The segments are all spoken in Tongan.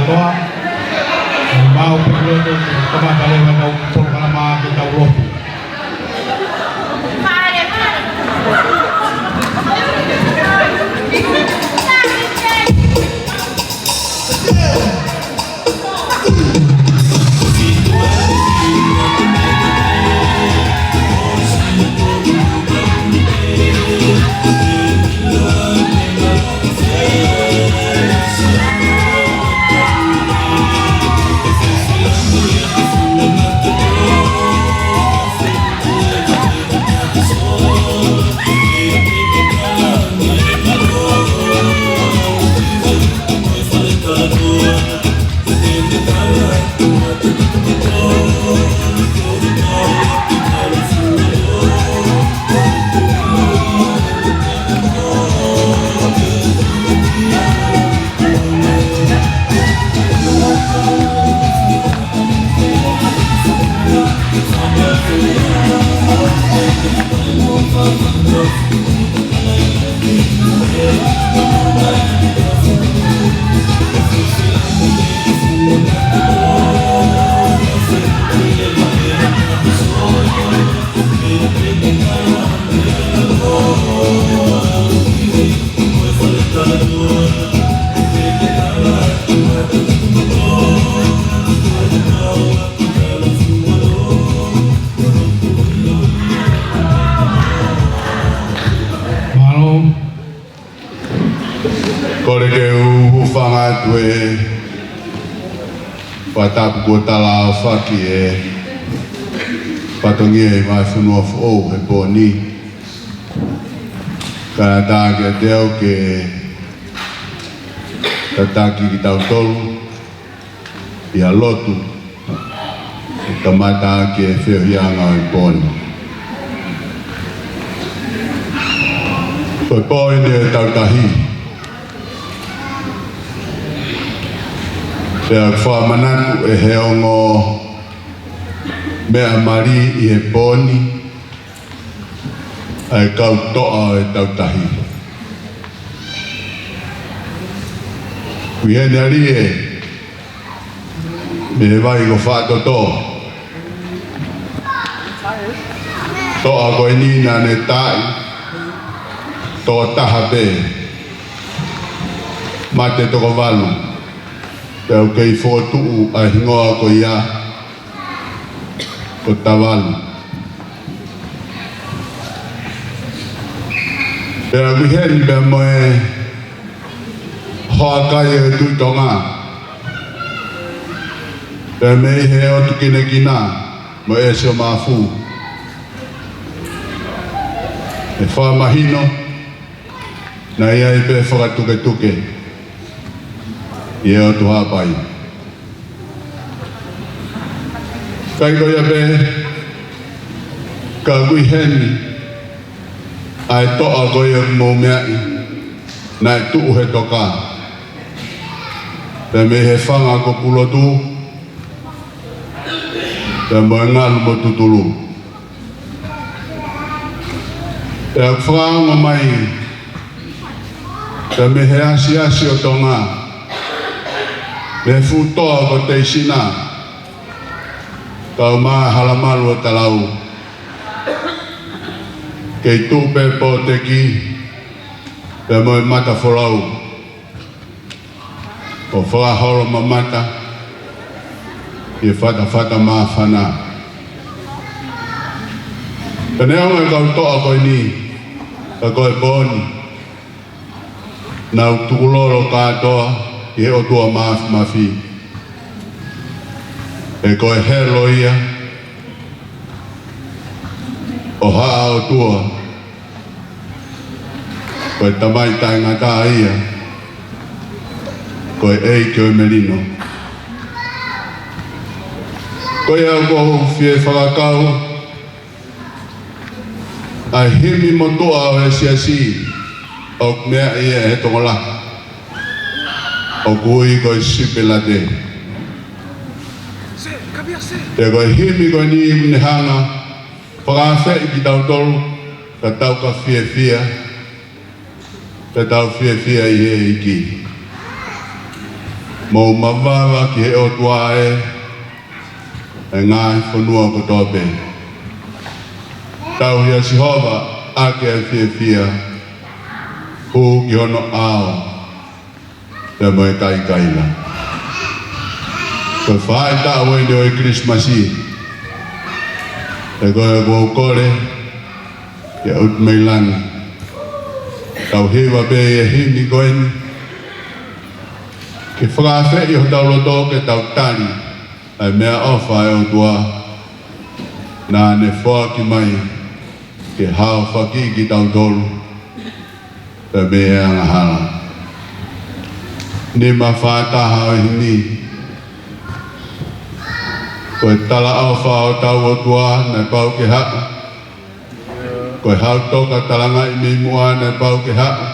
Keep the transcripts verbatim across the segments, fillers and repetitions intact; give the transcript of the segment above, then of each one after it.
Toa, mau pē loto ke kamata leva ʻetau polokalama ke tau lotu. Mālō. Kole ke u hūfanga atu he fakatapu kuo tala ʻe he faki ʻe he fatongia ʻi he vahefonua foʻou he pō ni. Kae ʻatā kiate au ke tataki kitautolu ʻi ha lotu ke kamata ʻaki e feohiʻanga ʻo e pō ni. Ko e pō eni ʻo e Tautahi. Pea ʻoku fakamanatu ʻe he ongo meʻamali ʻi he pō ni ʻa e kau toʻa ʻo e Tautahi. Kuiheni Alie mei he vai ko Faʻatoto. Toʻa ko eni naʻa ne taaʻi toko taha pē, mate toko valu. Pea ʻoku kei fokotuʻu ʻa e hingoa ko ia ko Tavalu. Pea kuiheni pea mo e hoa kai ʻo e Tuʻi Tonga, pea mei he ʻOtu Kinekina mo ʻEsi ʻo Mafu. ʻE fakamahino naʻe ʻi ai pē fakatuketuke ʻi he ʻOtu Haʻapai. Kae ko ia pē, ka kuiheni ʻa e toʻa ko ia ʻoku mou meaʻi, naʻe tuʻu he toka, pea mei he fanga ko Pulotu, pea mo e ngalu mo Tutulu. Pea ʻoku fakaongo mai pea mei he asiasi ʻo Tonga, mei he fuʻu toa ko Teisina, kau mai Halamalu ʻo Talau, kei tuʻu pē Pōteki, pea mo e Matafolau, ʻo fakaholo mamata ʻi he fatafata māfana. Pea neongo e kau toʻa ko eni, ka ko e pō ni, nau tukulolo kātoa ʻi he ʻOtua Māfimafi. He ko e helo ia ʻo Haʻa ʻOtua, ko e Tamai Taʻengata ia, ko e ʻEiki ʻo e Melino. Ko ia ʻoku ou fie fakakau ʻa e himi motuʻa ʻo e siasi ʻoku meaʻi ʻe he tokolahi, ʻoku ui ko e Sipelate. Pea ko e himi ko eni ʻoku ne hanga fakaafeʻi kitautolu, ka tau ka fiefia, ka tau fiefia ʻi he ʻEiki. Mou mavava ki he ʻOtua ē, ʻa e ngaahi fonua kotoa pē. Tauhi ʻa Sihova ʻaki ʻa e fiefia, hū ki hono ʻao, pea mo e kaikaila. Ko e faʻahitaʻu eni ʻo e Kilisimasi, ʻa ia ko e ʻoku ou kole ke ʻoatu mai langi, tau hiva pē ʻa e himi ko eni, ke fakaafeʻi hotau loto ke tau tali ʻa e meʻaʻofa ʻa e ʻOtua naʻa ne foaki mai ke haofaki kitautolu pea mei he angahala. Nima fā taha ʻo e himi. Ko e talaʻofa ʻa hotau ʻOtua naʻe pau ke haʻu. Ko e hau toka talangaʻi mei muʻa naʻe pau ke haʻu.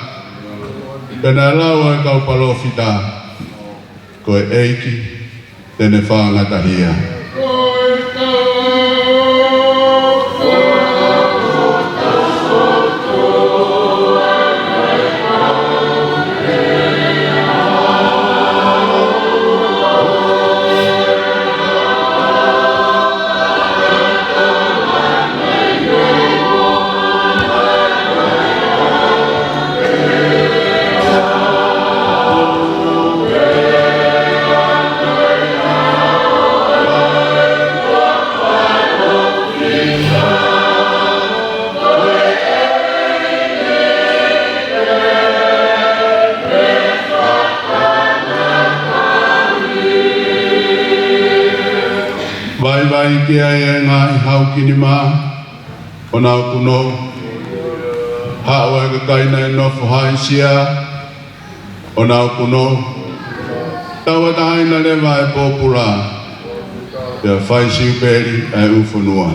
Pea naʻe lau ʻe he kau palōfita, ko e ʻEiki te ne fakangatahia. Vaivai ki ai ʻa e ngaahi hau kinimā, ʻo nau kunou. Haʻu ʻa e kakai naʻe nofo haʻisia, ʻo nau kunou. Tauʻatāina leva ʻa e pōpula, pea fai siupeli ʻa e ʻū fonua.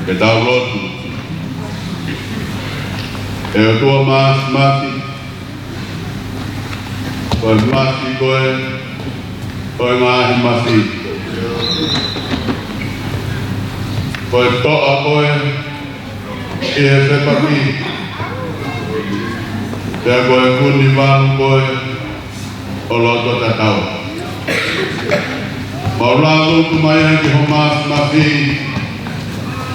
Ke tau lotu. ʻE ʻOtua Māfimafi, ko e mafi koe ʻo e ngaahi mafi. Ko e toʻa koe ʻi he fepaki, pea ko e kuni valu koe ʻo loto tatau. Mau lālūtu mai ai ki ho Māfimafi,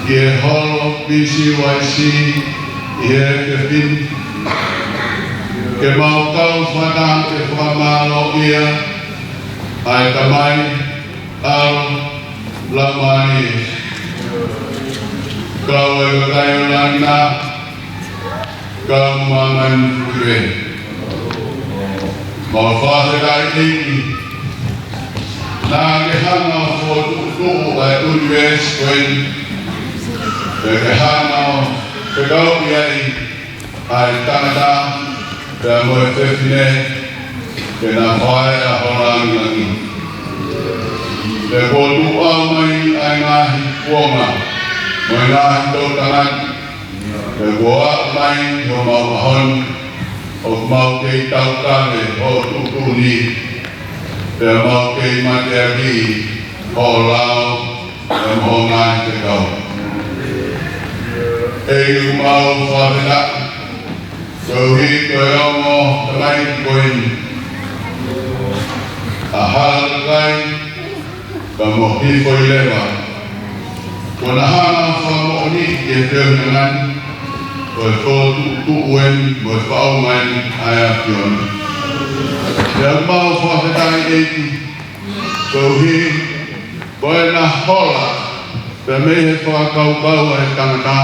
ki he holo P C Y C ʻi he efiafi ni. Ke mau kau fakataha ke fakamālōʻia ʻa e Tamai, ʻAlo, Laumālie. Kau e kakai ʻo langi na, kau māmani pē. Mau fakafetaʻi ʻEiki, naʻa ke hanga ʻo fokotuʻutuʻu ʻa e ʻunivēsi ko eni. Pea ke hanga ʻo fekauʻi ai ʻa e tangata pea mo e fefine, ke na fai ʻa ho langilangi. Pea kuo tuʻu mai ʻa e ngaahi kuonga mo e ngaahi toʻutangata, pea kuo aʻu mai ki homau ʻaho ni, ʻoku mau kei taukave hoʻo tuʻutuʻuni, pea mau kei mateaki hoʻo lao, pea mo hoʻo ngaahi fekau. ʻEiki, ʻoku mau fakafetaʻi koeʻuhi ko e ongo tamaiki ko eni, ʻa Halakakai pea mo Hifoileva. Kuo na hanga ʻo fakamoʻoniʻi ki he feohi ʻanga ni, ko e fokotuʻutuʻu eni mo e faʻunga eni ʻa e ʻAfiona. Pea mau fakafetaʻi ʻEiki, koeʻuhi Ko ʻena hola, pea mei he fakakaukau ʻa e tangata,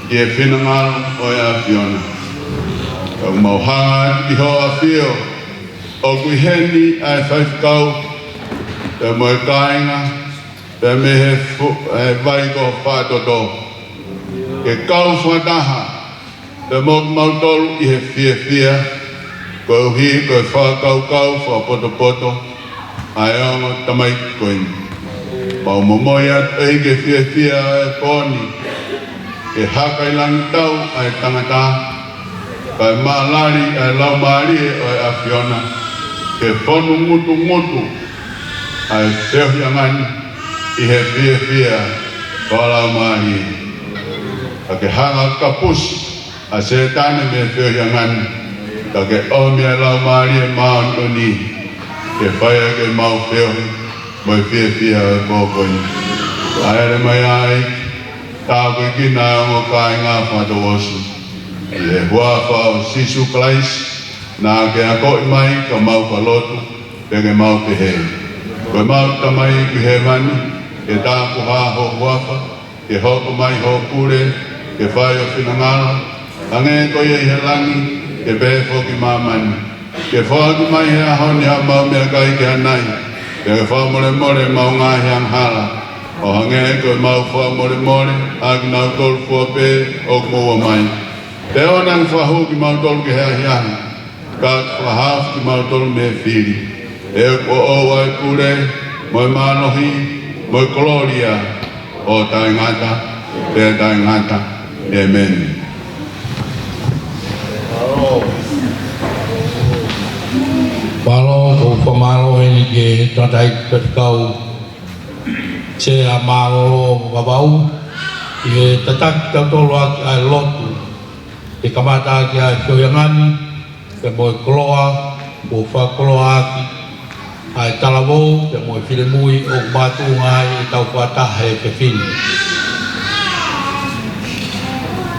ki he finangalo ʻo e ʻAfiona. Ka ʻoku mau hanga atu ki hoʻo ʻafio, ʻoku ʻi heni ʻa e faifekau, pea mo e kāinga, pea mei he fu-, ʻa e vai ko Fakatoto. Ke kau fakataha, pea mo kimautolu ʻi he fiefia, koeʻuhi ko e fakakaukau fakapotopoto ʻa e ongo tamaiki ko eni. Mau momoi atu ʻEiki e fiefia ʻo e pō ni, ke hakailangitau ʻa e tangata, kae mālali ʻa e Laumālie ʻo e ʻAfiona, ke fonu ngutungutu ʻa e feohiʻanga ni ʻi he fiefia fakalaumālie. Ka ke hanga ʻo kapusi ʻa Sētane mei he feohiʻanga ni, ka ke ʻomi ʻa e Laumālie Māʻoniʻoni, ke fai ʻaki ʻemau feohi mo e fiefia ʻo e pō ko eni. Kae ʻalu mai ai, tāpuekina ʻa e ongo kāinga Fakatouʻosi. ʻI he huafa ʻo Sīsū Kalaisi, naʻa ke akoʻi mai ka mau ka lotu, pea ke mau pehē: Ko ʻemau Tamai ʻi hēvani, ke tāpuhā ho huafa, ke hoko mai hoʻo pule, ke fai ho finangalo, hangē ko ia ʻi he langi, ke pehē foki ʻi māmani. Ke foaki mai he ʻaho ni haʻamau meʻakai ki ʻanai, pea ke fakamolemole ʻemau ngaahi angahala, ʻo hangē ko ʻemau fakamolemole ʻa kinautolu fua pē ʻoku moʻua mai. Pea ʻoua naʻa ke fakahū kimautolu ki he ʻahiʻahi, ka ke fakahaofi kimautolu mei he fili. He ʻoku ʻoʻou ʻa e pule, mo e mālohi, mo e kolōlia, ʻo taʻengata pea taʻengata. ʻĒmeni. Mālō, ʻoku ou fakamālō heni ki he tangataʻeiki faifekau, Sea Mālōlō Vavaʻu, ʻi he tataki kitautolu ʻaki ʻa e lotu, ke kamata ʻaki ʻa e feohiʻanga ni, pea mo e koloa, kuo fakakoloa ʻaki ʻa e talavou, pea mo e finemui ʻoku makatuʻunga ai ʻetau fakataha he efiafi ni.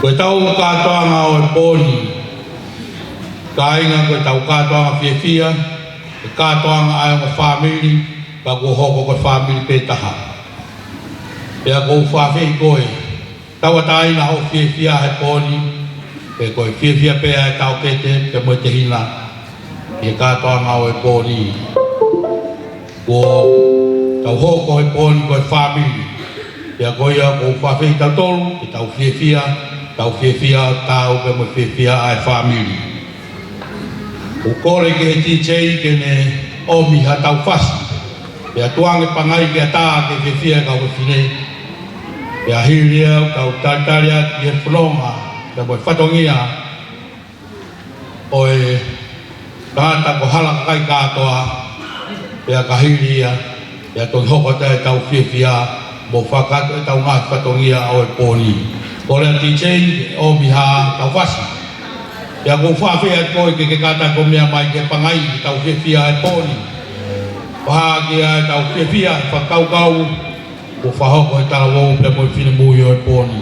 Ko ʻetau kātoanga ʻo e pō ni, kāinga, ko ʻetau kātoanga fiefia, ʻa e kātoanga ʻa e ongo fāmili, ka kuo hoko ko e fāmili pē taha. Pea ʻoku ou fakaafeʻi koe, tauʻatāina hoʻo fiefia he pō ni, he ko e fiefia pē ʻa e taʻokete pea mo e tehina ʻi he kātoanga ʻo e pō ni. Kuo tau hoko he pō ni ko e fāmili. Pea ko ia ʻoku ou fakaafeʻi kitautolu ke tau fiefia, tau fiefia ʻo taau pea mo e fiefia ʻa e fāmili. ʻOku ou kole ki he DJ ke ne ʻomi haʻatau fasi, pea tuku ange pangai ke ʻatā ke fiefia e kau fefine. Pea hili ia ʻoku tau talitali atu ki he fononga, pea mo e fatongia ʻo e tangata ko Halakakai Kātoa, pea ka hili ia, pea toki hoko atu ʻetau fiefia mo fakakakato ʻetau ngaahi fatongia ʻo e pō ni. Kole atu DJ ke ʻomi haʻatau fasi. Pea ʻoku ou fakaafeʻi atu koe ke ke kātaki ʻo meʻa mai ke pangai ʻetau fiefia he pō ni. Pea hā ʻaki ʻetau fiefia he fakakaukau kuo fakahoko he talavou pea mo e finemui ʻo e pō ni.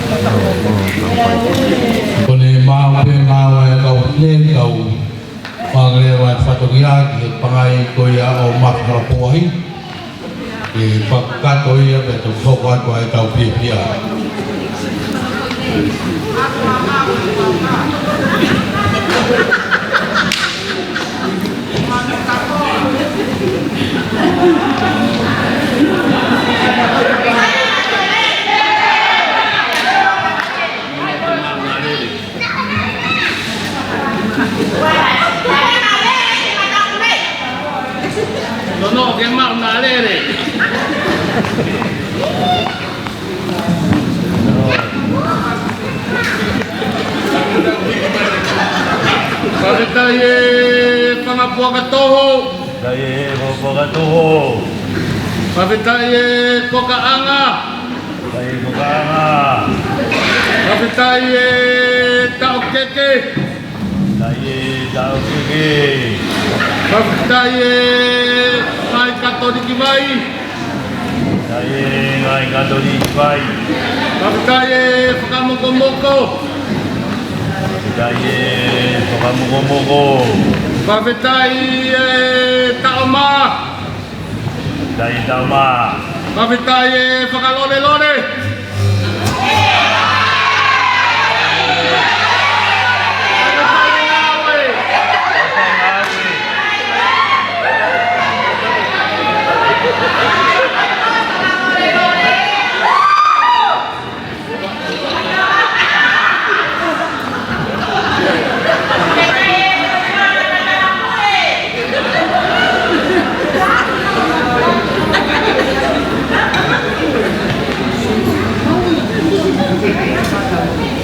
Ko ʻene maʻu pē ngāue ʻa e kau fefine, kau fāngeleva e fatongia ki he pangai ko ia ʻo Mafalapoahi. ʻE fakakakato ia pea toki hoko atu ʻa e tau fiefia. Nonoʻo ke maʻu nā lele. Fakafetaʻi e fanga puaka toho. Fakafetaʻi e fanga puaka toho. Fakafetaʻi e puakaʻanga. Fakafetaʻi e puakaʻanga. Fakafetaʻi e taʻokeke. Fakafetaʻi e taʻokeke. Fakafetaʻi e ngaahi Katoliki vai. Fakafetaʻi e ngaahi Katoliki vai. Fakafetaʻi e fakamokomoko. Fakafetaʻi e fakamokomoko. Fakafetaʻi e taʻomā. Fakafetaʻi e taʻomā. Fakafetaʻi e fakalolelole.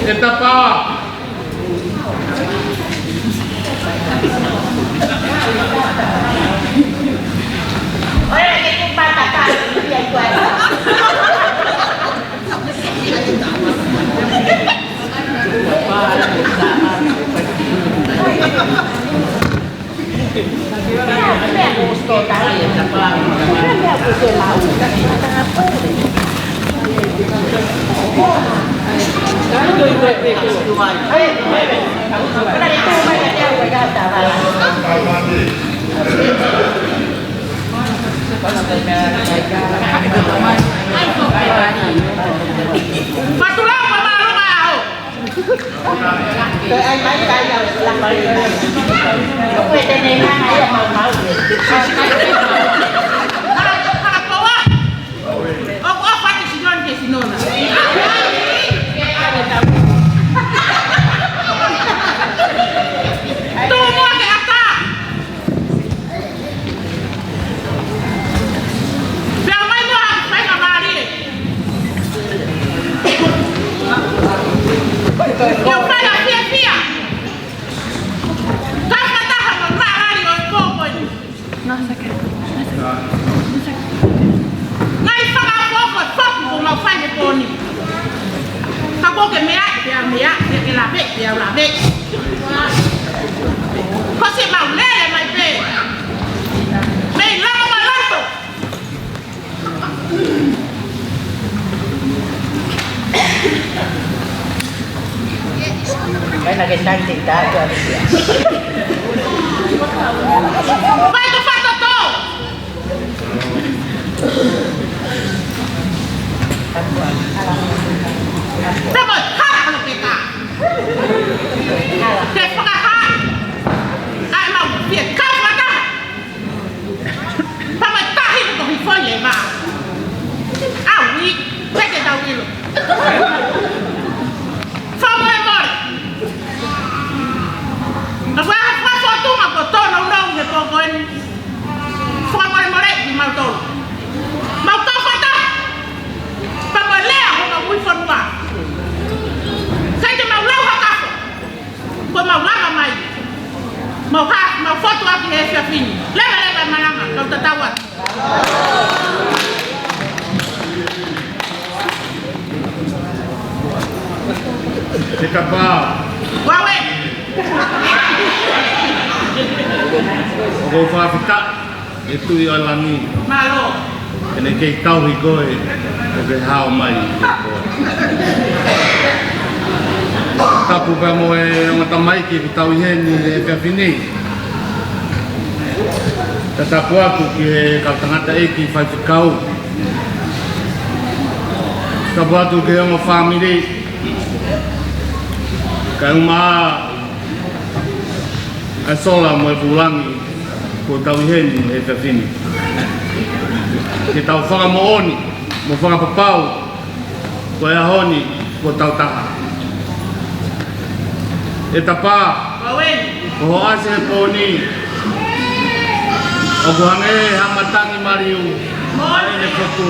E tapa. Pea mai mo ha faingamālie. Ke u fai ha fiefia. Ka fakataha mo e lālali ʻo e pō ko eni. Ngaahi fakaʻofoʻofa ʻoku mau fai he pō ni. Ka ko e meʻa, pea meʻa, pea ke lave, pea lave. Ko e mau lele mai pē. Mei lava ma loto. Kai na ke tanti tātua. Vai ko fakato. Tama hara no peka. Te fakahā. Ai mau fie kau fata. Pama tahi ko hifo i e mā. Au i, peke tau ilo. Fakamolemole. Na kua ha fakafotunga ko tō nau nau he pō ko eni. Fakamolemole, i mau tō. Mau tō fata. Pama lea ho mau ui fonua. Kai te mau lau ha kafo. Ko mau lava mai. Mau ha, mau fotu ʻaki he efiafi ni. Leva, leva, malanga, kau tatau atu. Te kapau. Wawe. ʻOku ou fakafetaʻi. E Tuʻi ʻo e langi. Mālō. ʻEne kei tauhi koe, ʻo ke hao mai ki he pō. Kuka mo e ongo tamaiki ʻoku tau ʻi heni he efiafi ni. Tatapu atu ki he kau tangataʻeiki faifekau. Tapu atu ki he ongo fāmili. Kae ʻumaʻā ʻa e sola mo e vūlangi kuo tau ʻi heni he efiafi ni. Ke tau fakamoʻoni mo fakapapau ko e ʻaho ni kuo tau taha. ʻE Tapa, ko hoʻo ʻasi he pō ni ʻoku hangē ha matangi maliu ʻa ʻene fotu.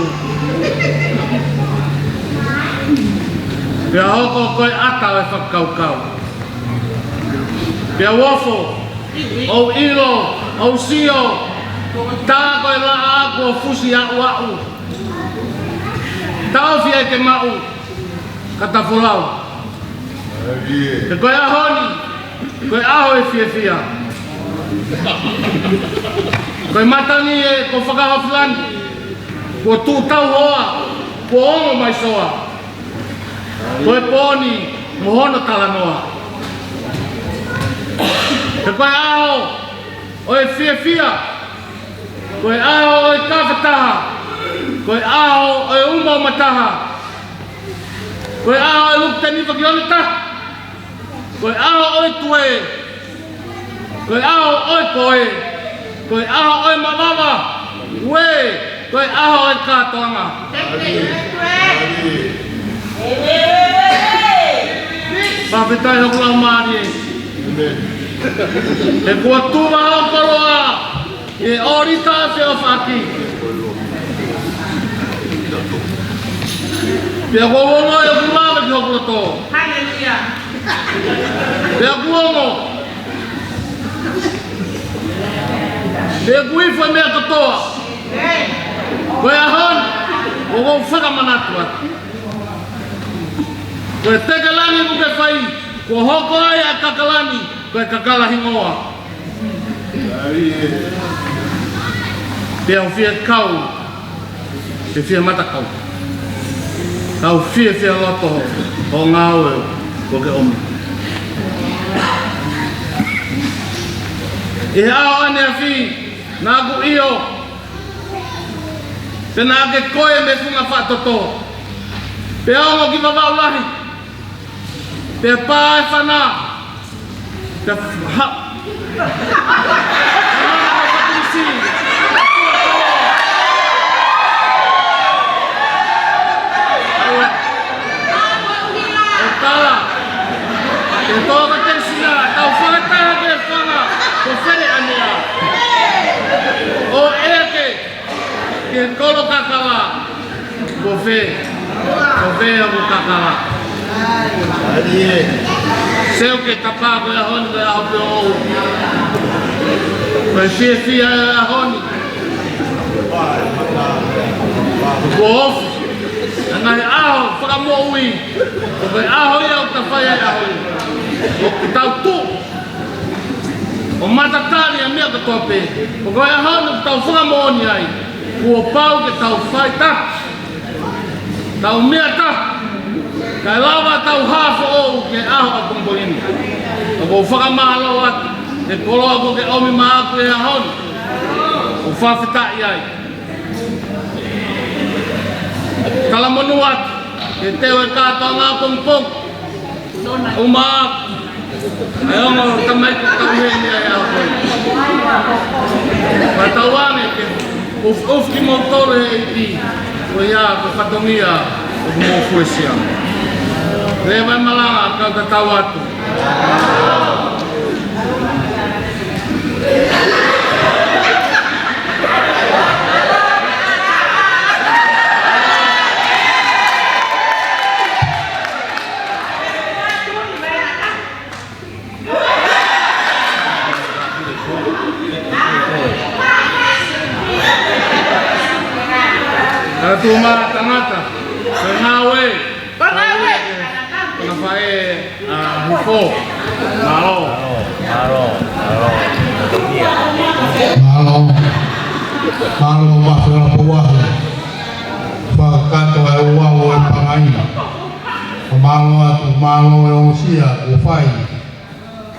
Pea hoko ko e ʻata ʻo e fakakaukau. Pea u ofo, ʻo u ʻilo, ʻo u sio, tā ko e laʻā kuo fusi aʻuaʻu. Taʻofi ai ke maʻu, ka ta folau. He ko e ʻaho ni, ko e ʻaho ʻo e fiefia. Ko e matangi ē kuo fakahaofi lani, kuo tuʻu tauhoa, kuo ongo mai soa. Ko e pō ni mo hono talanoa. He ko e ʻaho ʻo e fiefia. Ko e ʻaho ʻo e kāfataha. Ko e ʻaho ʻo e uma ʻo mataha. Ko e ʻaho ʻo e luku tenifa ki ʻo ne taha. Ko e ʻaho ʻo e tuē. Ko e ʻaho ʻo e koē. Ko e ʻaho ʻo e mavava. Uē, ko e ʻaho ʻo e kātoanga. Fakafetaʻi hoku laumālie. He kuo tuva hoʻo koloa ʻi he ʻōlita ʻo e feʻofaʻaki. Pea kuo u ongoʻi ʻoku lave ki hoku loto. Haleluia. Pea kuo ongo. Pea kuo ifo e meʻa kotoa. Ko e ʻaho ni, ʻoku ou fakamanatu atu. Ko e teke langi ʻoku ke fai, kuo hoko ai ʻa e kaka langi, ko e kakala hingoa. Pea u fie kau, te fie matakau. Kau fiefia loto hoʻo ngāue kuo ke ʻomi. ʻI he ʻaho ʻaneafi, naʻa ku ʻio, pea naʻa ke koe mei he funga fakatoto. Pea ongo ki Vavaʻu Lahi. Pea pā e fana. Pea ha-, ʻo tala. Ke tō ka te sina, tau fakataha pē fanga, ko fere anea. ʻO ʻeke, ke kolo kakala, ko fē, ko fē ʻoku kakala. Seuke Tapa ko e ʻaho ni ko e ʻaho pē ʻoʻou. Ko e fiefia e ʻaho ni. Ko ofi. ʻA e ngaahi ʻaho fakamoʻui. Ko e ʻaho ia ʻoku ta fai ai ʻaho ni. ʻOku tau tuʻu ʻo matatali ʻa e meʻa kotoa pē. Ko e ʻaho ni ʻoku tau fakamoʻoni ai. Kuo pau ke tau fai taha. Tau meʻa taha. Kae lava tau hā foʻou ki he ʻaho ʻapongipongi ni. ʻOku ou fakamālō atu. He koloa kuo ke ʻomi maʻaku he ʻaho ni. ʻOku ou fakafetaʻi ai. Talamonū atu, ke teu e kātoanga ʻapongipongi. ʻUmaʻā, ʻa e ongo tamaiki ʻoku tau ʻi heni ai ʻaho ko ē. Pea tau ʻoange ke ʻufiʻufi kimoutolu ʻe he ʻEiki. Ko ia ko e fatongia ʻoku mou fuesia. Leva e malanga, kau tatau atu. Ka tuma tangata, ka ngāue. Ka ngāue. Ka faʻē, ʻa, hifo. Mālō. Mālō, mālō, mālō. Mālō. Mālō, Mafela Pouahi. Fakakakato e uau e pangaina. Mālō atu, mālō e ongosia kuo fai.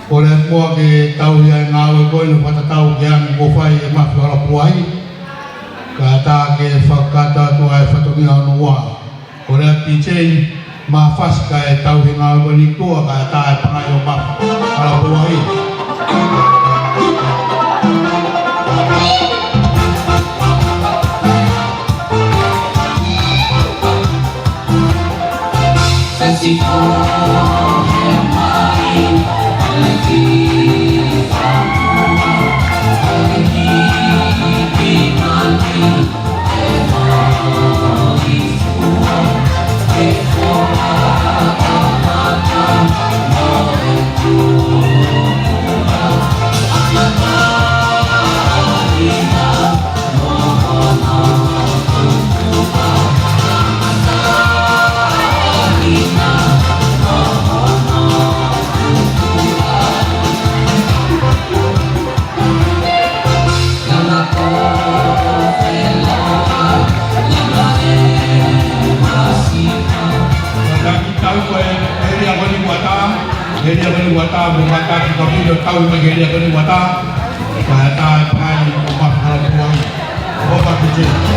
Kole atu muʻa ke tauhi ʻa e ngāue ko eni, fakatatau ki he anga kuo fai ʻe Mafi Halapuai. Kae ʻatā ke fakakakato atu ʻa e fatongia hono ua. Kole atu P J, Mafasi, kae tauhi e ngāue ko eni ki tuʻa, kae ʻatā e pangai ʻo Mafi Halapuai. Taki tau ko e ʻēlia ko eni kuo ʻatā, ʻēlia ko eni kuo ʻatā, mo kātaki ka pili ʻo tau mai ki he ʻēlia ko eni kuo ʻatā, kae ʻatā e pangai ʻo Mafi Halapuai. ʻO Mafi Halapuai.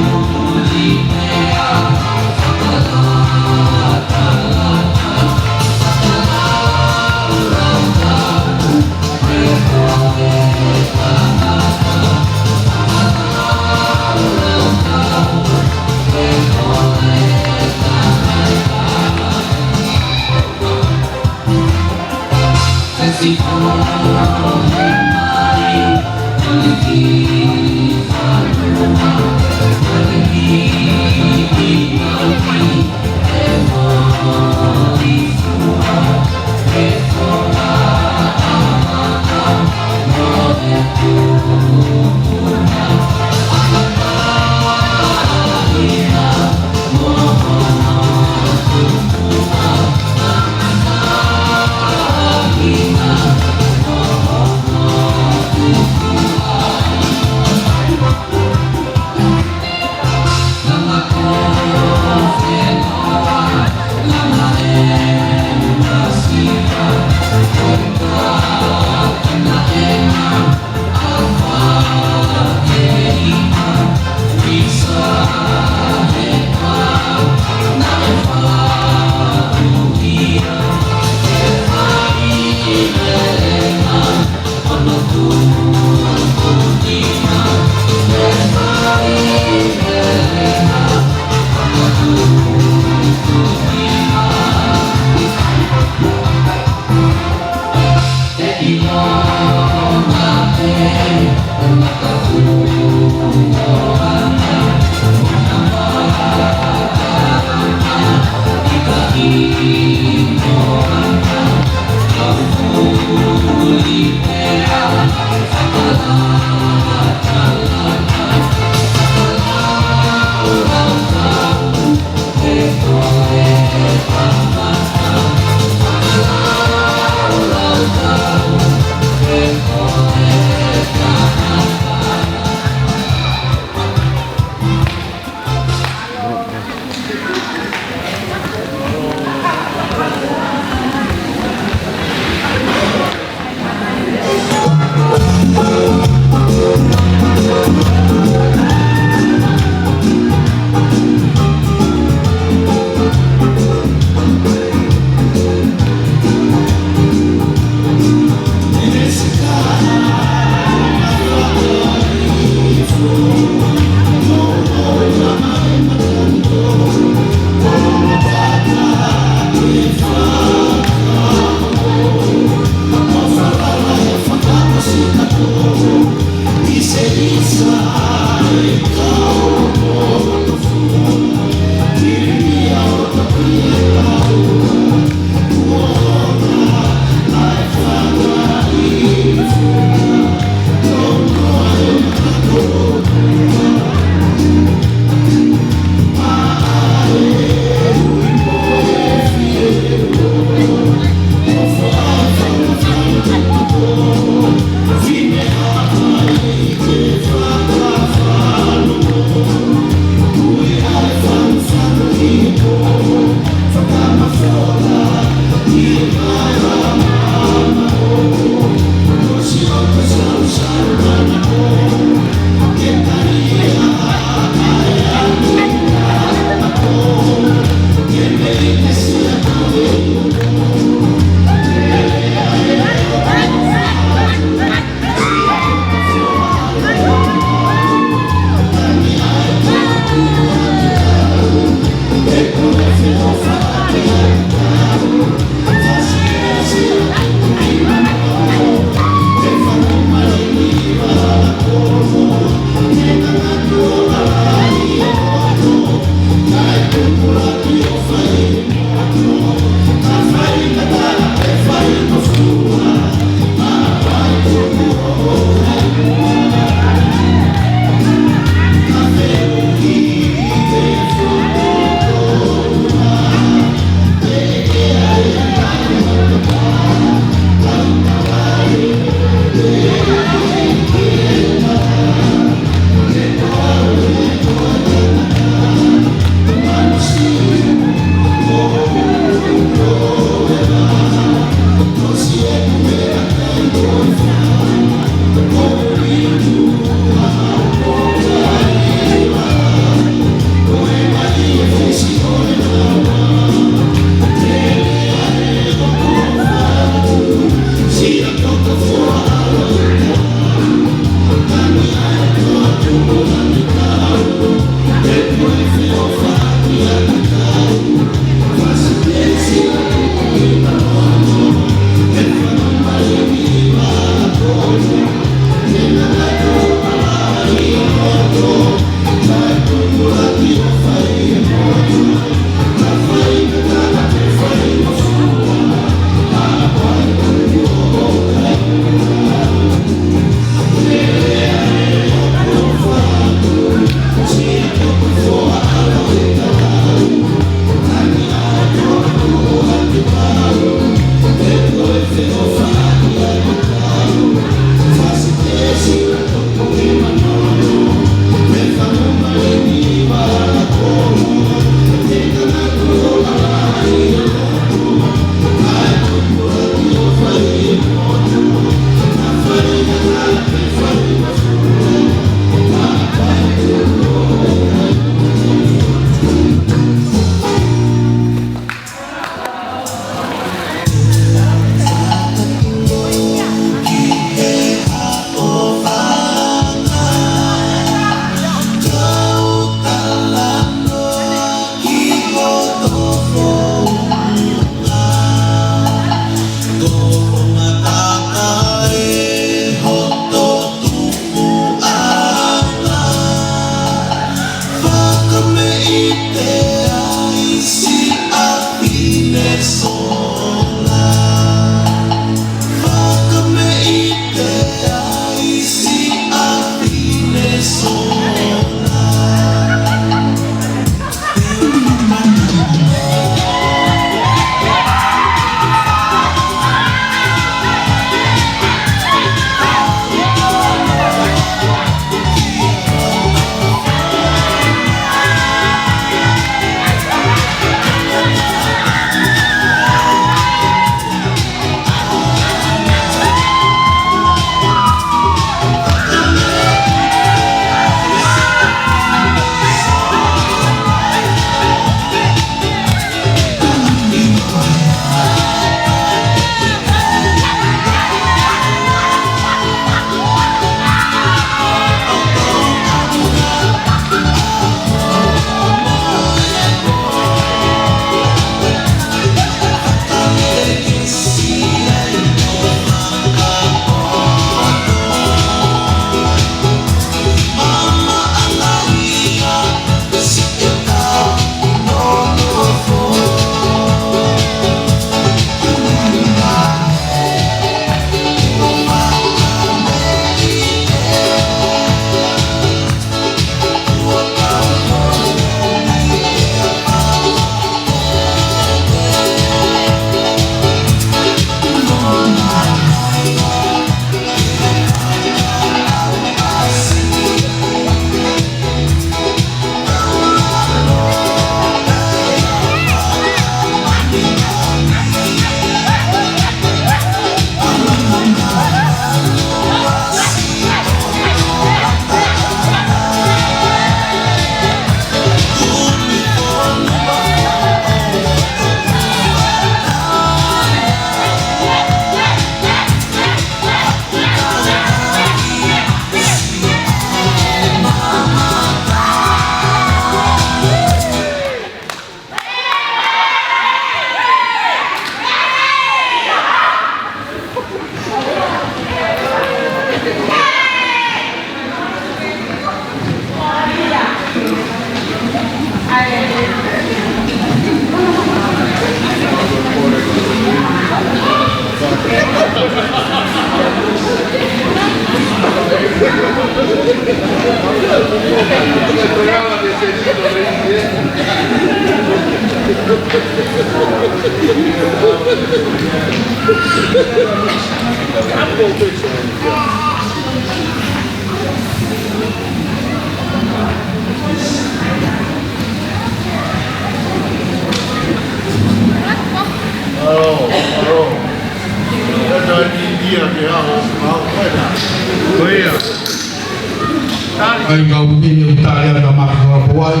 ʻAi kau pini ʻo tali atu ʻa Maka Kapouai.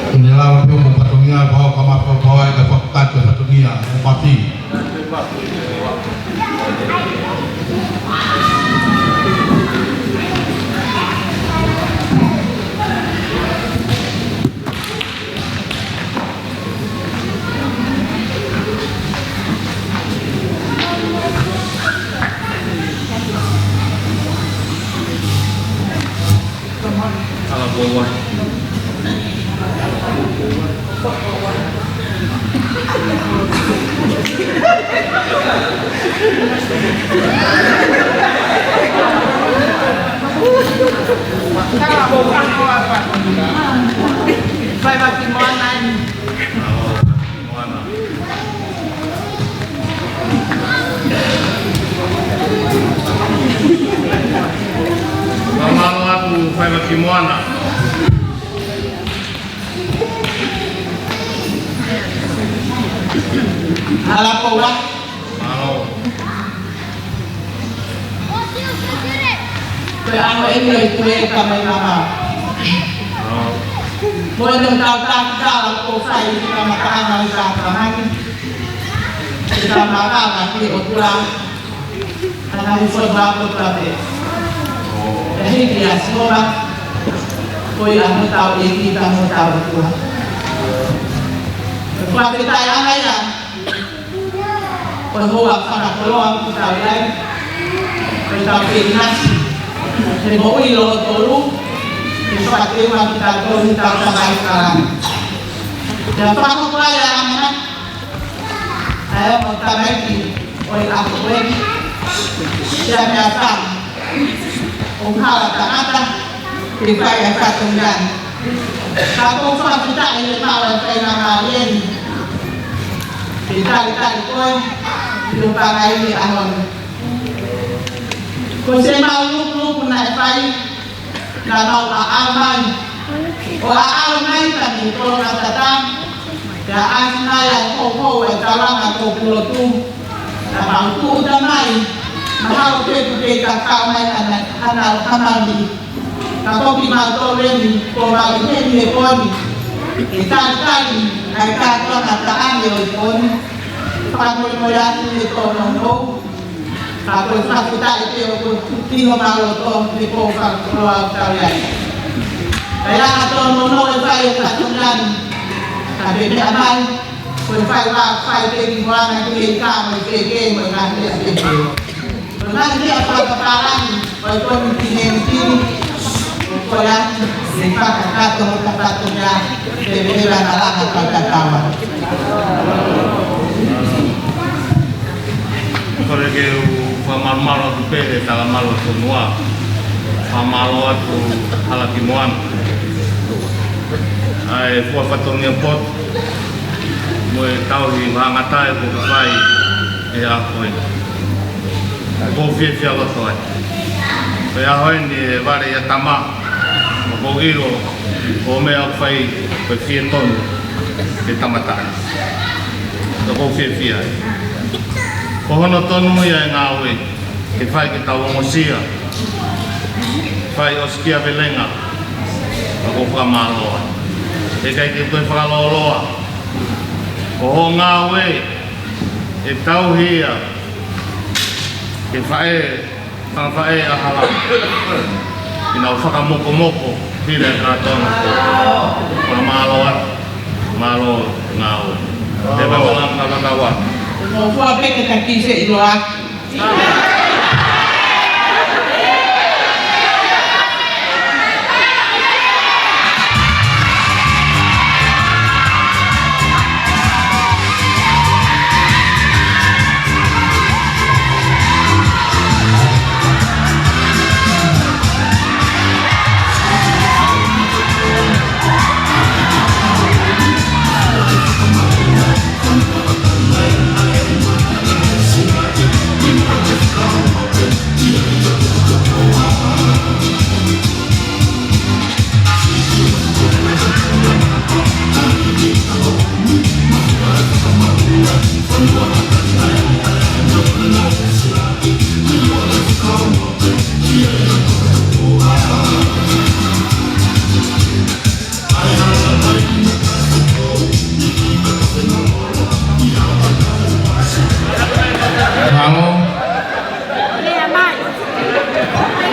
ʻOku ne lava pē mo fatongia pau ka Maka Kapouai ka fakakakato fatongia ʻo Mafi. Faiva ki Moana eni. Mālō atu Faiva ki Moana. Ala ko wa. Mālō. Ko e ʻaho eni ʻo e tuʻe ka mai mama. Mo e tau taki tala ko fai ki ka maka anga i ka ka mani. Ki ka maka ka ki o tura. Ana i fo ba ko ta pe. E hiki a sora. Ko i a mo tau i ki ka mo tau tua. Ko a ke tai anga ia. Ko e hoa fakakoloa ʻoku tau ʻi ai. Ko e tau kei nasi. He moʻui loloto tolu. Ke fakateua kitautolu ʻi hotau Tamai Fakalangi. Pea fakahoko ai ʻa e ʻamanaki ʻa e ongo tamaiki ʻo e ʻaho ko eni, pea meʻapango ʻoku hala tangata ke fai ʻa e fatongia ni. Ka ʻoku ou fakafetaʻi he maʻu ʻa e faingamālie ni ke talitali koe ʻi hoʻo pangai he ʻaho ni. Ko e semau lukuluku naʻe fai, naʻa mau ʻaʻau mai. ʻO ʻaʻau mai ka mei Tongatapu, pea ʻasi mai ʻa e houhou ʻa e taulanga ʻo e lotu. Naʻa mau tūʻuta mai, mahalo pē ʻoku kei kakau mai ʻa e, ʻa e, ʻa e mali. Ka ko kimautolu eni, ko mau ʻi heni he pō ni, ke talitali ʻa e kātoanga taʻane ʻo e pō ni. Fakamolemole atu he tōnounou. Ka ko e fakafetaʻi pē ʻoku tuku ʻi homau loto he pō fakakoloa ʻoku tau ʻi ai. Ka ʻi ai ha tōnounou ʻe fai e fatongia ni, ka ke meʻa mai, ko e fai ʻa e fai pē ki muʻa na ki he ika mo e feke mo e ngaahi meʻa pehē. Ko e ngaahi meʻa fakapapālangi ʻo e komiti ni, ko ia, ke fakakakato hotau fatongia, ke meʻa mai ʻa e langa fakakakato. Kole ke u fakamalumalu atu pē he talamalu ʻa e fonua. Fakamālō atu Hala ki Moana. ʻA e fua fatongia poto mo e tauhi vahangatae kuo ke fai he ʻaho ni. ʻOku ou fiefia loto ai. Ko e ʻaho ni ʻe vale ia tama, ʻoku ou ʻilo ko e meʻa ʻoku fai ko e fie tonu ke tamataʻi. ʻOku ou fiefia ai. Ko hono tonu ia e ngāue ke fai ke tau ongosia, fai ʻosikiavelenga, ʻoku ou fakamālō ai. ʻIkai ke toe fakalōloa, ko hoʻo ngāue ʻe tauhi ia ke faʻē, fanga faʻē ʻa Hala, ke nau fakamokomoko hili e kātoanga. Fakamālō atu, mālō ngāue. Te papa langa kavakava. Mo fua peke ka kise i loa. Mālō.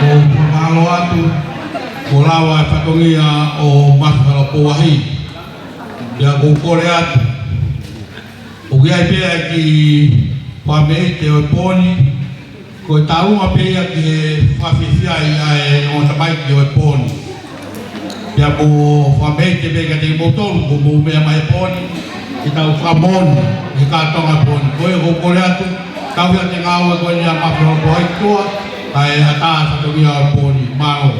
ʻOku ou fakamālō atu, kuo lava e fatongia ʻo Mafi Halapouahi. Pea ʻoku ou kole atu, ʻoku ʻi ai pē ʻa e kiʻi fakameʻite ʻo e pō ni, ko e taunga pē ia ki he fakafiefiaʻi ʻa e ongo tamaiki ʻo e pō ni. Pea mou fakameʻite pē kiate kimoutolu, ko hoʻomou meʻa mai he pō ni, ke tau fakamoʻoni he kātoanga pō ni. Ko ia ʻoku ou kole atu, tauhi ʻa e ngāue ko eni ʻa Mafi Halapouahi kotoa, kae ʻatā e fatongia ʻo e pō ni. Mālō.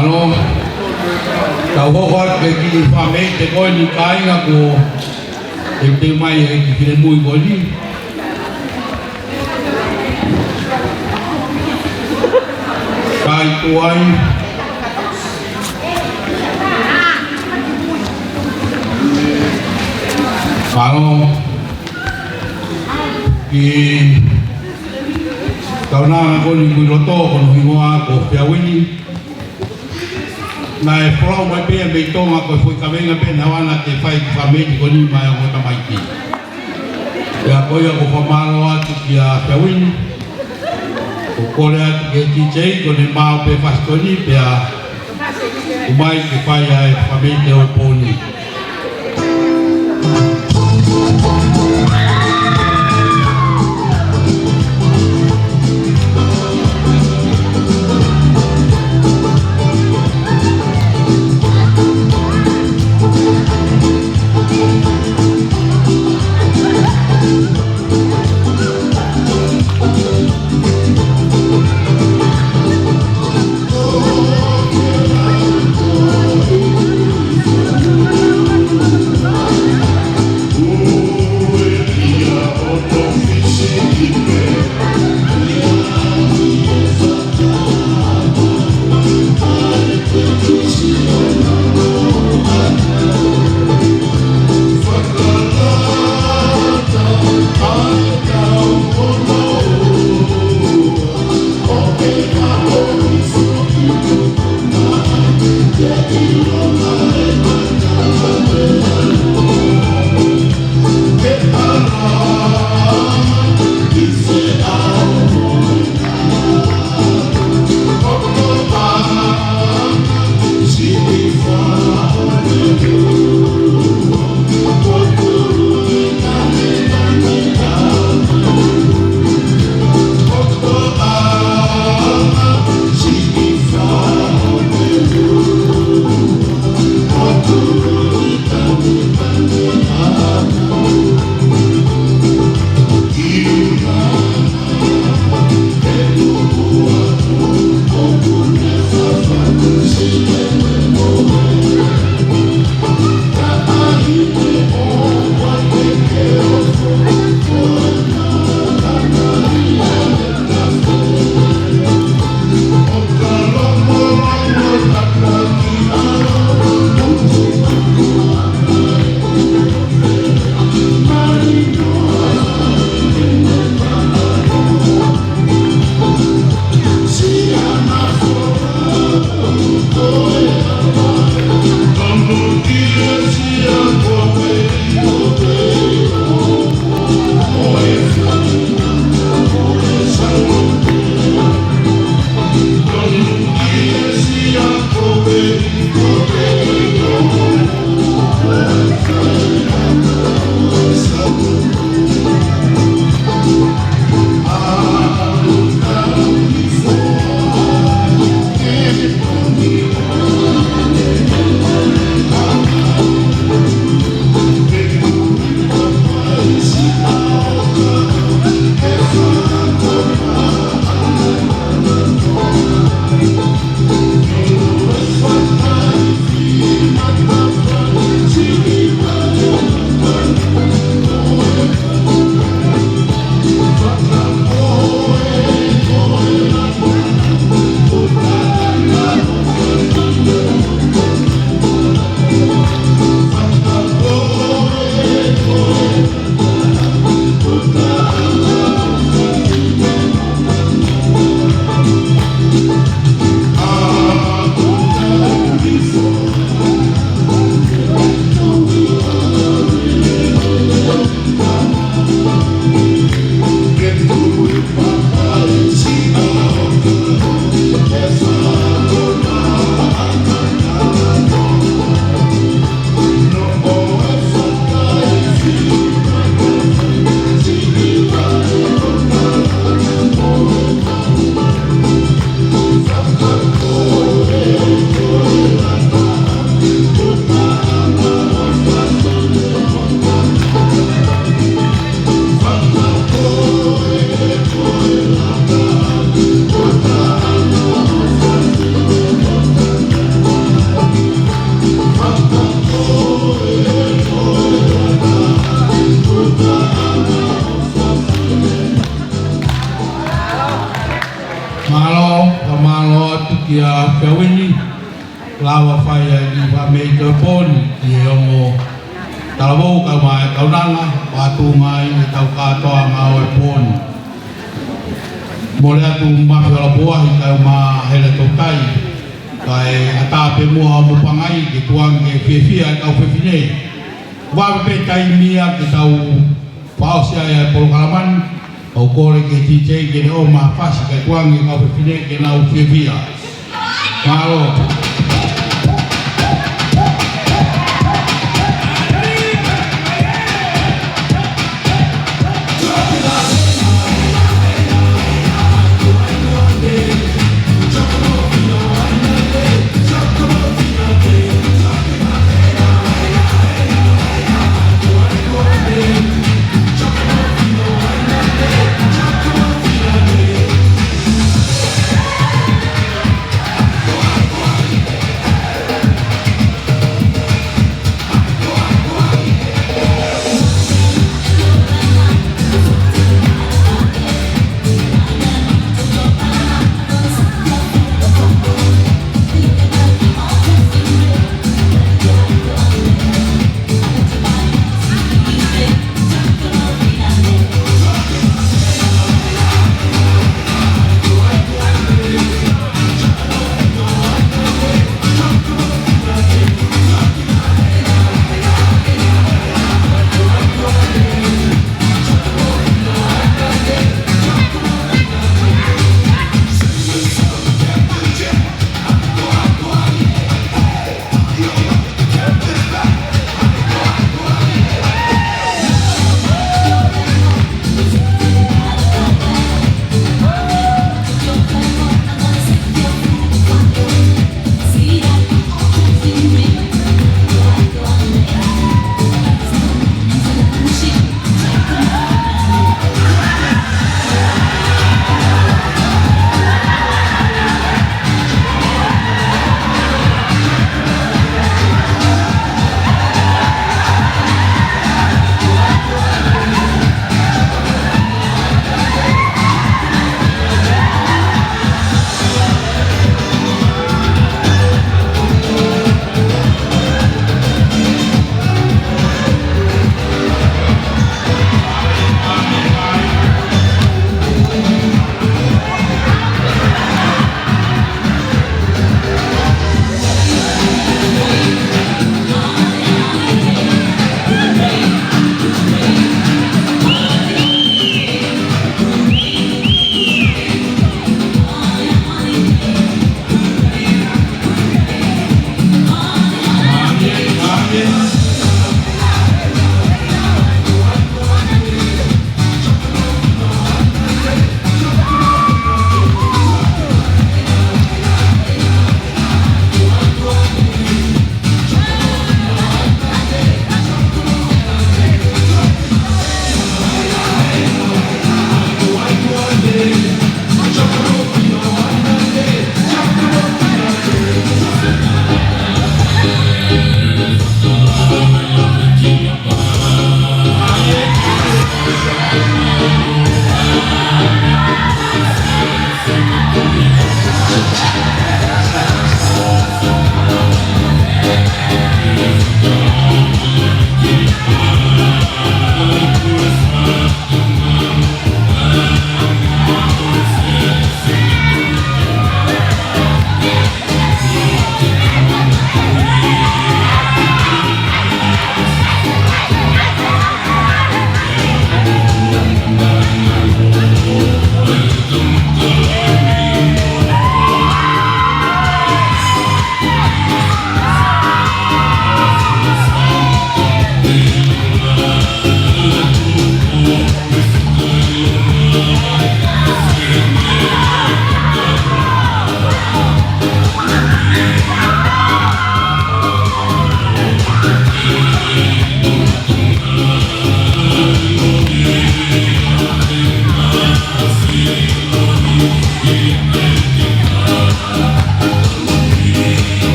Mālō. Tau hoko atu ki he kiʻi fakameʻite ko eni, kāinga, ko e teuteu mai e kiʻi finemui ko eni. Kai tuai. Mālō. Kiʻi kaunanga ko eni ʻoku ʻi loto, ko hono hingoa ko Feauini. Naʻe folau mai pē ia mei Tonga, ko e foʻi kaveinga pē naʻe ʻoange ke fai e kiʻi fakameʻite ko eni maʻa e ongo tamaiki. Pea ko ia ʻoku ou fakamālō atu kia Feauini. ʻOku ou kole atu ki he DJ ko ʻene maʻu pē fasi ko eni pea ʻomai ke fai ʻa e fakameʻite ʻo e pō ni. Mālō, fakamālō atu kia Fiawini, lava fai ai ki Fāmei Toponi, ki he ongo talavou kae ʻumaʻā e kaunanga, ʻa e tuʻunga ʻi he tau kātoanga ʻo e pō ni. Mole atu Mafi Halapuahi kae ʻumaʻā Hele Tokai, kae ʻatā pē muʻa ʻa Mopangai, ke tukuange ke fiefia e kau fefine. Vave pē taimi ia ke tau fakaʻosi ai e polokalama ni, ʻoku ou kole ki he D J ke ne ʻomai ha fasi kae tukuange e kau fefine ke nau fiefia. Mālō.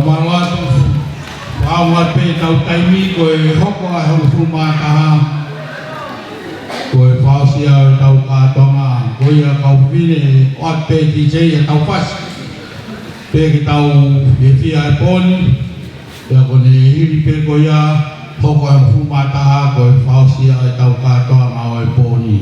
Mālō atu, fakaʻamu pē ʻetau taimi, ko e hoko ʻa e hongofulu mā taha, ko e fakaʻosi ʻo ʻetau kātoanga, ko ia kau fefine, ʻoatu pē D J ʻetau fasi, pea ke tau fiefia he pō ni, pea ko ʻene hili pē ko ia, hoko ʻa e hongofulu mā taha, ko e fakaʻosi ʻo ʻetau kātoanga ʻo e pō ni.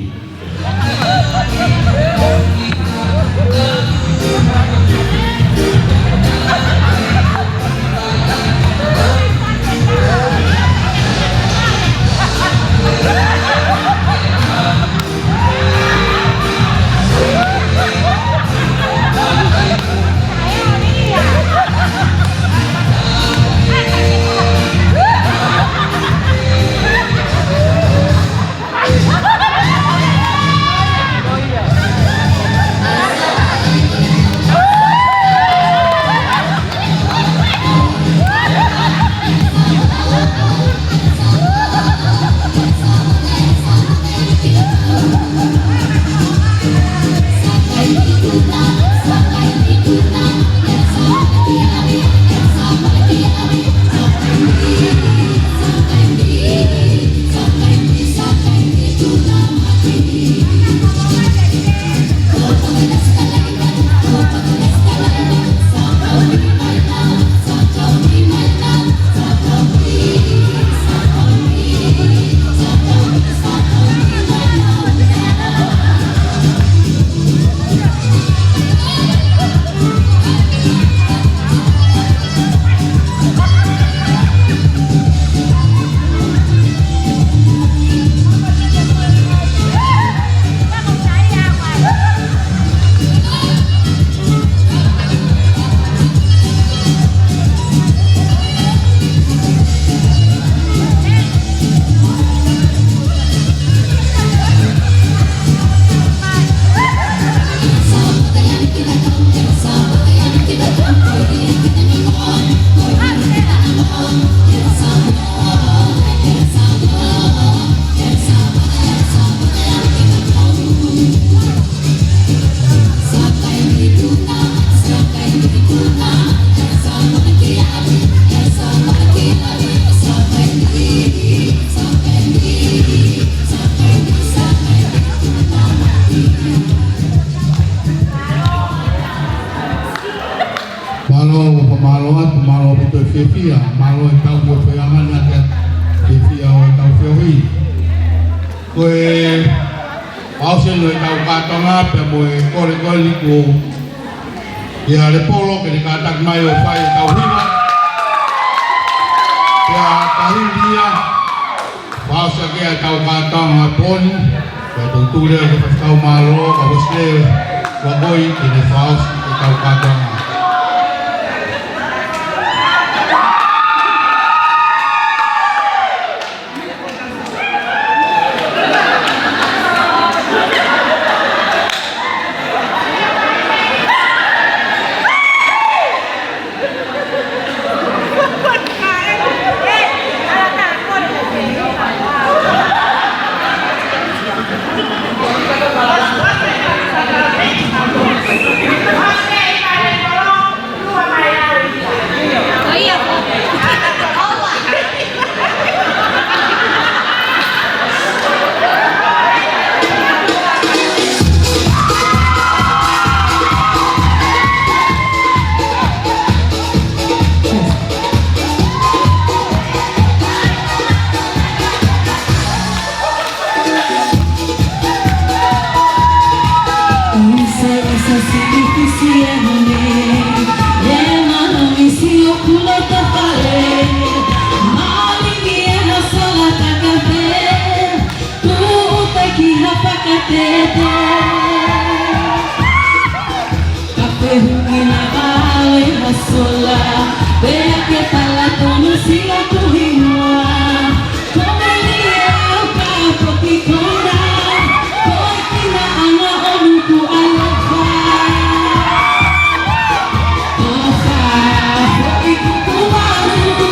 Mālō, ʻoku ou fakamālō atu, mālō ʻaupito e fiefia, mālō e tau mo e feangani ake fiefia ʻo e tau feohi. Ko e fakaʻosi eni ʻo ʻetau kātoanga pea mo e kole ko eni kuo ʻia Lepolo ke ne kātaki mai ʻo fai ʻetau hiva. Pea ka hili ia, fakaʻosi ʻaki ʻetau kātoanga pō ni, pea tau tuli ʻa e faifekau mālō, ka Wesley Vakoi ke ne fakaʻosi ʻetau kātoanga. Ka fehuʻi leva ʻe ha sola, pea ke tala tonu siʻoku hingoa. Ko Meli ʻe au ka poki kona, ko e kinaʻanga ʻo Nuku ʻAlofa. ʻOfa, foʻi kuku malu,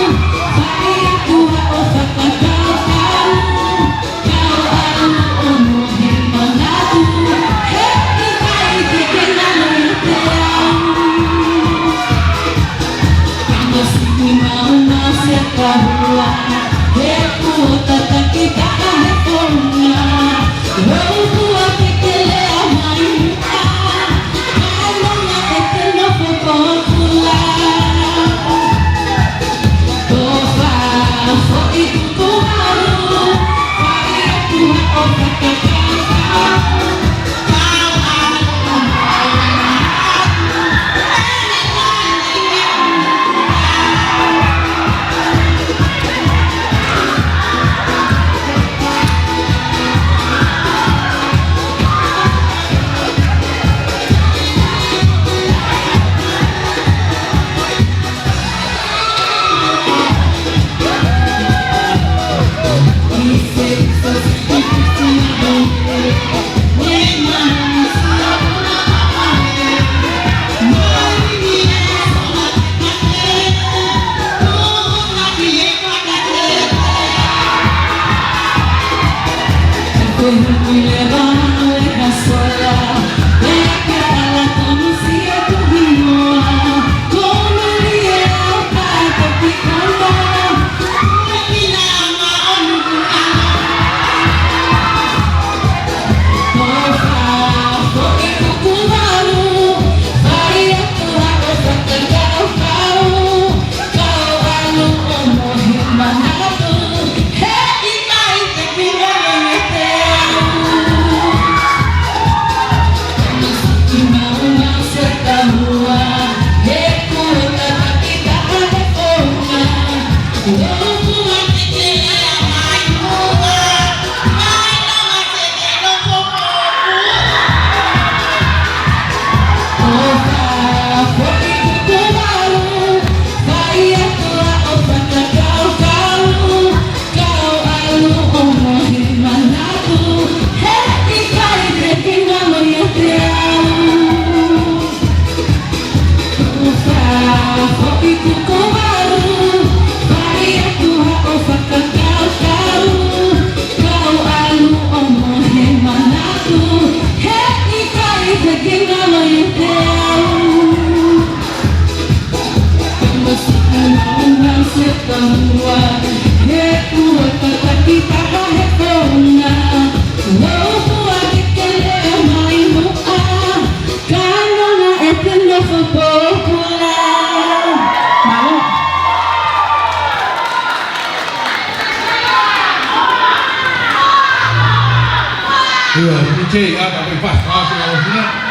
fai aku ha ʻofa fakakaukau. Ia, ʻoku kei ʻata pē fast, fast, fast, fast.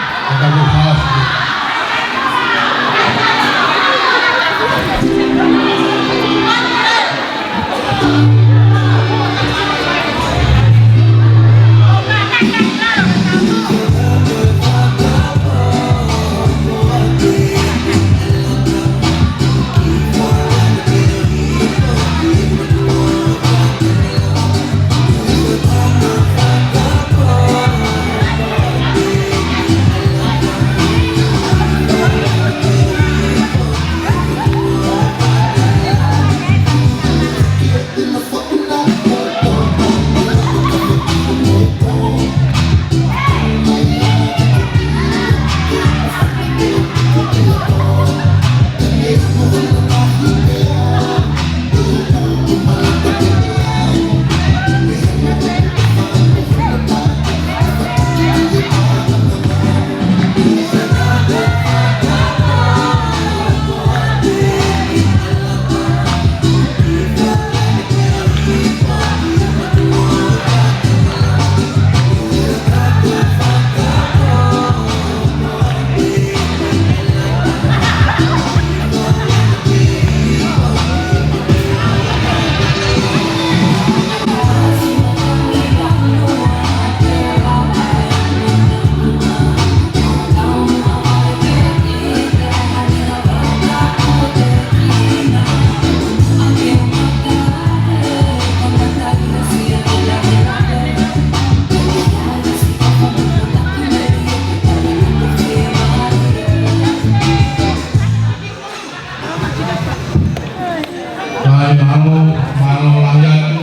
Kae mālō, mālō lahi atu.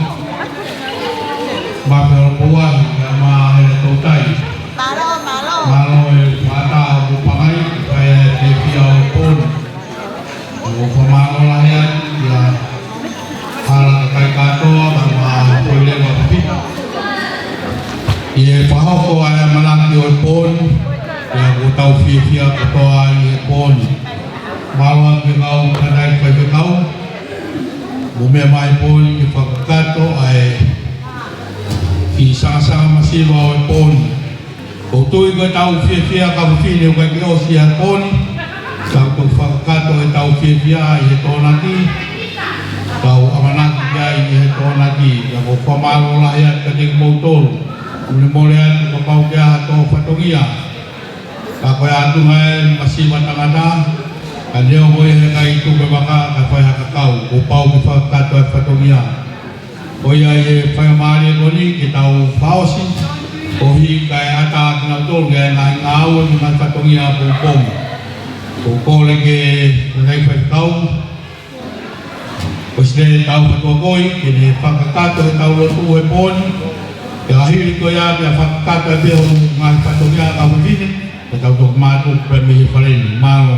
Mālō Puahi, kae mālō e toutai. Mālō, mālō. Mālō e fata o Pakai, kae te fia o pon. ʻOku mālō lahi atu. Mou meʻa mai he pō ni ke fakakakato ʻa e kiʻi sangasanga masiva ʻo e pō ni. ʻOku ou tui ko ʻetau fiefia kau fefine ʻoku ʻikai ke ʻosi ia he pō ni. Tau toki fakakakato ʻetau fiefia ʻi he Tokonaki. Tau ʻamanaki ki ai ʻi he Tokonaki. Pea ʻoku ou fakamālō lahi atu kiate kimoutolu ʻoku ne mole atu kapau ʻoku ʻi ai haʻatau fatongia. Ka ko e ʻatunga ʻa e masiva tangata, ka neongo ia he ʻikai tuku e vaka, ka fai ha kakau, kuo pau ke fakakakato e fatongia. Ko ia ʻi he faingamālie ko eni ke tau fakaʻosi, koeʻuhi kae ʻatā kinautolu ki he ngaahi ngāue mo e ngaahi fatongia pongipongi. ʻOku ou kole ki he ngaahi faifekau, ko Sile Tau Fatuakoi, ke ne fakakakato ʻetau lotu he pō ni, pea ka hili ko ia, pea fakakakato ʻe pē hono ngaahi fatongia kau fefine, pea tau toki mātuku pē mei he fale ni. Mālō.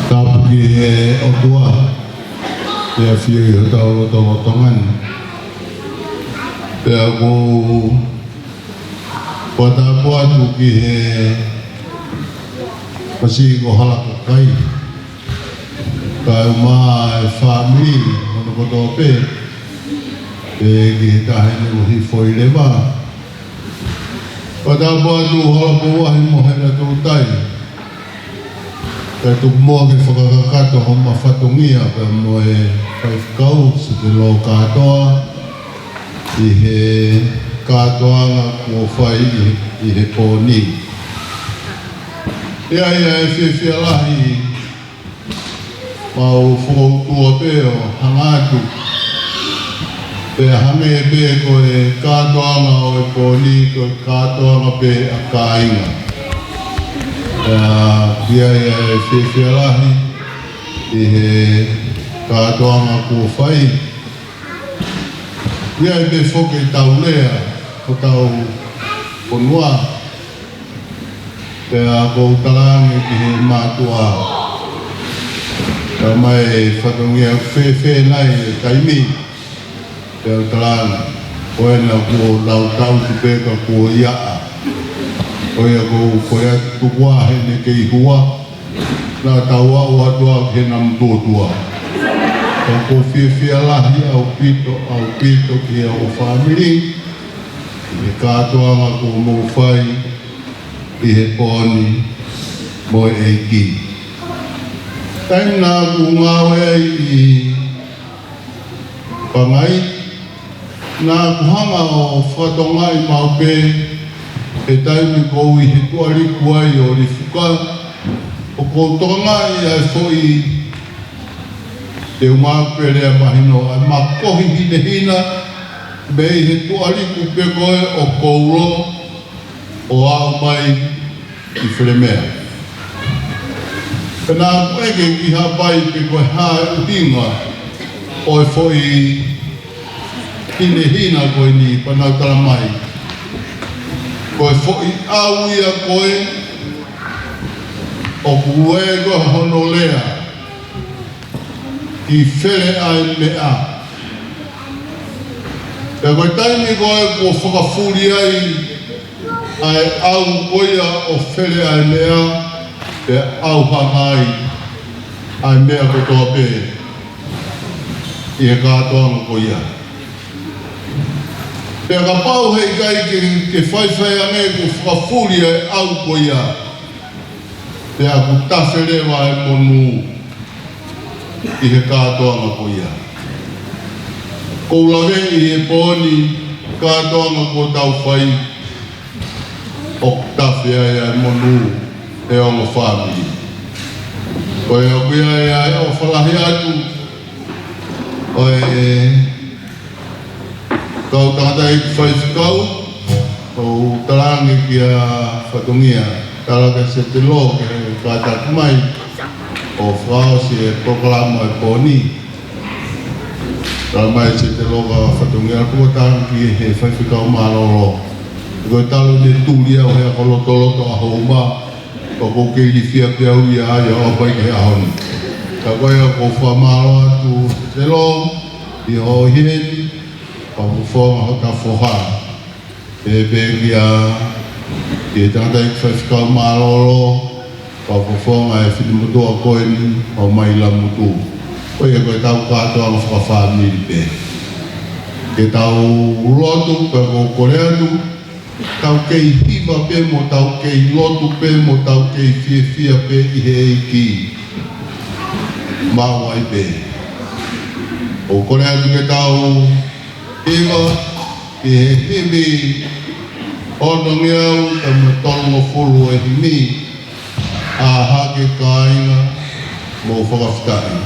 Tapu ki he ʻOtua, ʻi he ʻafio ʻi hotau lotolotonga ni. Pea ʻoku ou fakatapu atu ki he masiva ko Halakokai. Kae ʻumaʻā e fāmili hono kotoa pē, pea ki he taʻahine ʻoku hifo ʻi leva. Fakatapu atu Halapovahi mo Hela Toutai. Kae tuku muʻa ke fakakakato homa fatongia pea mo e faifekau Setelo kātoa ʻi he kātoanga kuo fai ʻi he, ʻi he pō ni. ʻE ʻi ai ʻa e fiefia lahi, mau fokoutua pē ʻo hanga atu. Pea hangē pē ko e kātoanga ʻo e pō ni, ko e kātoanga pē ʻa kāinga. Pea ʻi ai ʻa e fiefia lahi ʻi he kātoanga kuo fai. ʻI ai pē foki ʻetau lea, hotau fonua. Pea ʻoku ou talaange ki he mātuʻa, ka mai fatongia fēfē nai e taimi, pea u talaange, ko ena kuo lau tau tu pē ka kuo ia ʻa. Ko ia ʻoku ou kole atu tuku ā heʻene kei hua, naʻa tau aʻu atu ā ki he namu tuotua. Ka ʻoku ou fiefia lahi ʻaupito, ʻaupito ki he ongo fāmili, ʻi he kātoanga kuo mou fai, ʻi he pō ni mo e ʻEiki. Taimi naʻa ku ngāue ai ʻi Pangai, naʻa ku hanga ʻo fakatokangaʻi maʻu pē he taimi ko ē ʻi he tuʻa liku ai ʻo Lifuka, ʻoku ou tokangaʻi ʻa e foʻi, te u maʻu pē lea mahino, ʻa e makohi hinehina, mei he tuʻa liku pē ko ē ʻo Koulo, ʻo aʻu mai ki Felemea. Pea naʻa ku ʻeke ki Haʻapai pe ko e hā e ʻuhinga ʻo e foʻi hinehina ko eni, pea nau tala mai, ko e foʻi ʻau ia ko ē ʻoku ʻi ai ko hono lea, ʻi Feleʻaemeʻa. Pea ko e taimi ko ē kuo fakafuli ai ʻa e ʻau ko ia ʻo Feleʻaemeʻa, pea ʻauhanga ai ʻa e meʻa kotoa pē ʻi he kātoanga ko ia. Pea kapau he ʻikai ke, ke faifai ange kuo fakafuli ʻa e ʻau ko ia, pea ʻoku tafe leva e monū ʻi he kātoanga ko ia. ʻOku ou laveʻi he pō ni kātoanga kuo tau fai, ʻoku tafe ai ʻa e monū ʻe he ongo fāmili. Ko ia ʻoku ʻi ai ʻa e ʻofa lahi atu ʻo e kau tangataʻeiki faifekau, ʻoku ou talaange kia Fatongia, tala kia Setelo ke kātaki mai ʻo fakaʻosi e polokalama e pō ni. Tala mai Setelo kia Fatongia, kuo talaange ki he faifekau mālōlō, ko e talu ʻene tuli au he ako lotoloto ʻaho uma, ʻoku ou kei ilifia pē au ia ai ʻo aʻu mai ki he ʻaho ni. Ka ko ia ʻoku ou fakamālō atu, Selo, ʻi hoʻo ʻi heni, fakafofonga hota foha. Pehē pē kia, ki he tangataʻeiki faifekau mālōlō, fakafofonga e finemotuʻa ko eni, ʻo mai Lamutu. Ko ia ko ʻetau kātoanga fakafāmili pē. Ke tau lotu, pea ʻoku ou kole atu, tau kei hiva pē mo tau kei lotu pē mo tau kei fiefia pē ʻi he ʻEiki. Maʻu ai pē. ʻOku ou kole atu ke tau hiva ʻi he himi onongeau pea mo e tolungofulu e himi. ʻĀ hake kāinga, mou fakafetaʻi.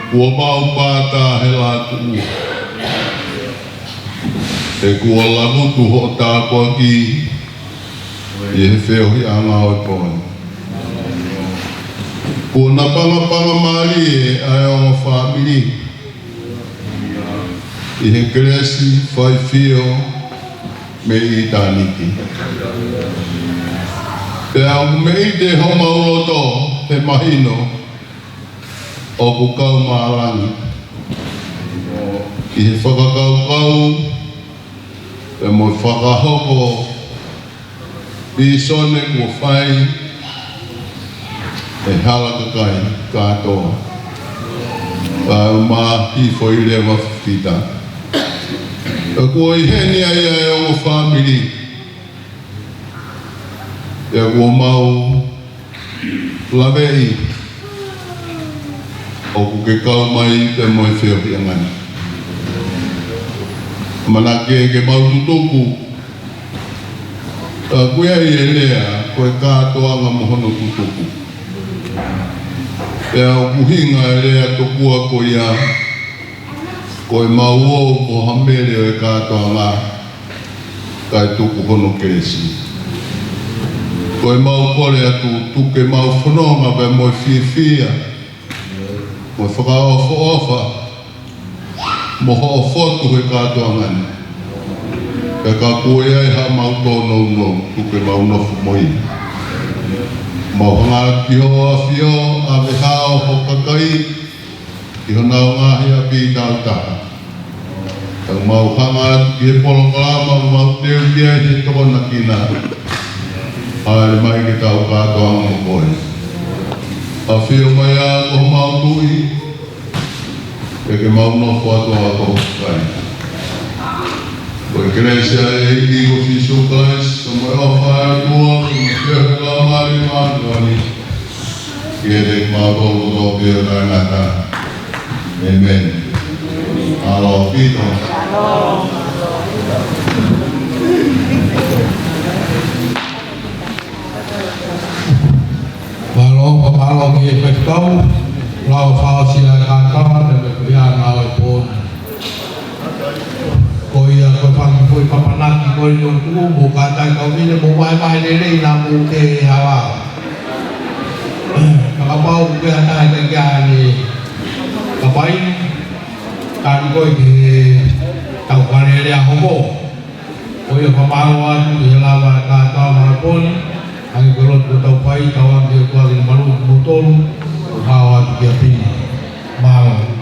Kuo mau pātā he lātuʻu. He kuo Lamutu hoʻo tāpuaki ʻi he feohiʻanga ʻo e pō ni. Kuo napangapanga mālie ʻa e ongo fāmili ʻi he kelesi, faifio mei ʻitāniti. Pea ʻoku meʻite homau loto he mahino ʻoku kau malangi ʻi he fakakaukau pea mo e fakahoko vīsone kuo fai ʻe he hala kakai kātoa. Kae ʻumaʻā hifo ʻi leva fita. Pea kuo ʻi heni ai ʻa e ongo fāmili. Pea kuo mau laveʻi ʻoku ke kau mai pea mo e feohiʻanga ni. ʻAmanaki ke mau tutuku. Ka ko e lea, ko e kātoanga mo hono tutuku. Pea ʻoku ʻuhinga e lea tokua ko ia, ko e mau ō mo ha mele ʻo e kātoanga, kae tuku hono kelesi. Ko e mau kole atu, tuku ke mau fononga pea mo e fiefia, mo e fakaʻofoʻofa, mo hoʻo fotu he kātoanga ni. Pea ka kuo ʻi ai ha mau tōnounou, tuku ke mau nofo mo ia. Mau hanga ki hoʻo ʻAfio, ʻave hao ho kakai ki honau ngaahi ʻapi tāutaha. Pea mau hanga atu ki he polokalama ʻoku mau teu ki ai he Tokonakina. Hāʻele mai ke tau kātoanga mo koe. ʻAfio mai ā ko homau Tuʻi, pea ke mau nofo atu ā ko ho kakai. Ko e kelesi ʻa e ʻEiki ko Sīsū Kalaisi, ko e ʻofa ʻa e ʻOtua, ko e feohi ʻa e Laumālie Māʻoniʻoni, ke ʻiate kimautolu kotoa pē ʻo taʻengata. ʻĒmeni. Mālō ʻaupito. Mālō, mālō ki he faifekau, lau fakaʻosi ʻa e kātoanga, pea mo e puleʻanga ʻo e pō ni. Ko e fanga foʻi papanaki ko eni ʻo tuʻu mo kātaki kau vine mo vaevae lelei naʻa mou teʻeki hala. Ka kapau ʻoku ʻi ai ha taha ʻikai ke ʻi ai ha kapai, ka ʻoku ʻi ai ke tau kalele ʻa homo. Ko ia fakamālō atu ʻi he lava ʻa e kātoanga ʻo e pō ni, hangē ko e lotu kuo tau fai, tauange ʻe he ʻOtua ke ne maluʻi kimoutolu, ʻo hao atu kia Pini. Mālō.